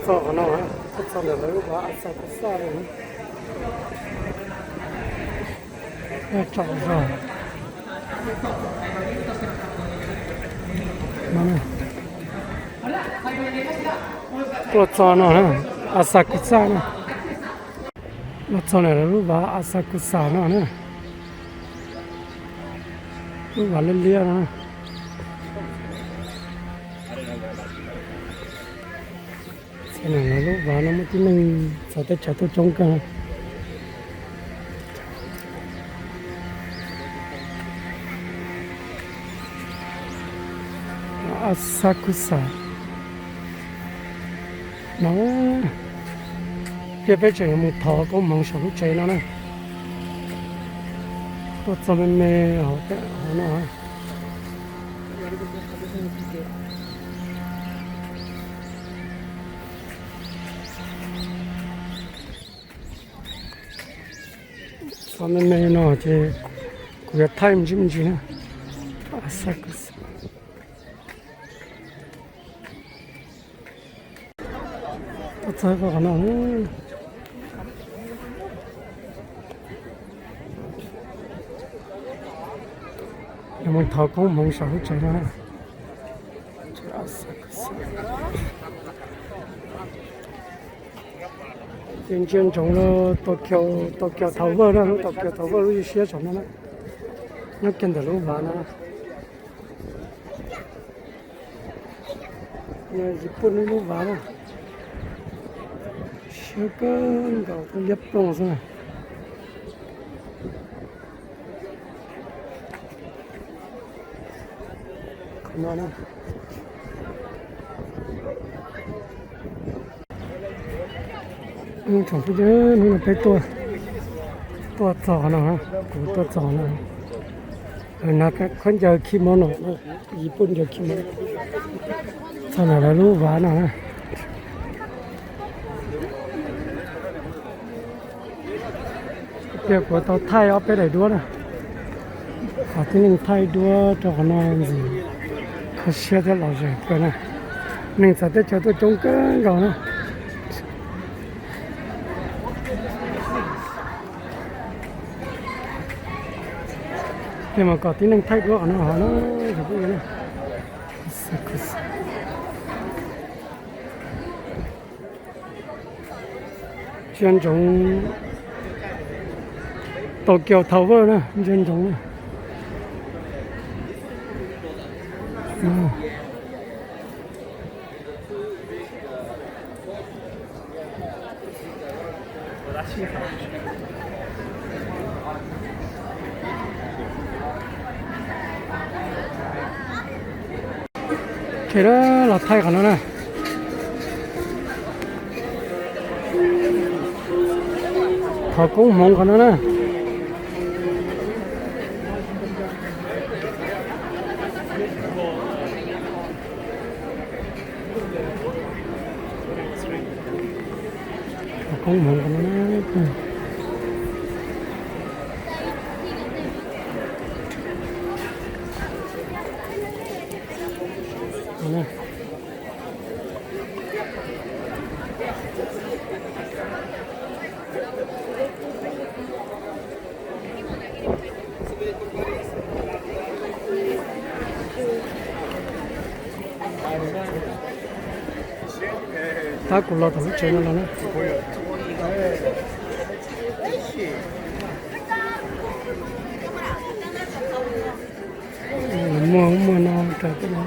Txog qhov no, tuaj txog ntawm lawv lub vaj Asakusa lawm. Tsom zog. Tuaj txog no na, Asakusa na. Tuaj txog ntawm lawv lub vaj Asakusa no na. Lub vaj liab liab no. Lub vaj no muaj tib neeg txawv teb chaws tuaj coob kawg. Asakusa no, thiab peb tseem yuav mus thov koob hmoov saum lub tsev no na. Tuaj txog me me hauv no. Txog me me no ces kuv yuav thaij me ntsis me ntsis na. Tuaj txog qhov no, yuav mus thov koob hmoov saum lub tsev no. Ces ntsia ntsoov rau Tokyo, Tokyo Tower na, lub Tokyo Tower lub siab saum no na, nyob kiag ntawm lub vaj no. Yog Yiv Pooj lub vaj na, siab kawg nkaus, liab ploog xwb na. Qhov no na, tsoom phooj ywg, hnub no peb tuaj, tuaj txog qhov no, kuv tuaj txog no, lawv hnav khaub ncaws khi mob no, Yiv Pooj ncaws khi mob, txog ntawm lawv lub vaj no na. Pliag kuv tau thaij ob peb daim duab na, qhov tib neeg thaij duab rau qhov no ntxiv, kho siab thiab los zem kawg na. Neeg txawv teb chaws tuaj coob kawg nkaus na. Pliag mas kom tib neeg thaij duab qhov no hov na. Ntsia ntsoov Tokyo Tower na, ntsia ntsoov na. Ces los thaij qhov no na. Thov koob hmoov qhov no na. Thov koob hmoov qhov no na. Tab kuv los tom lub tsev no los na. Muaj muaj no raws tej no.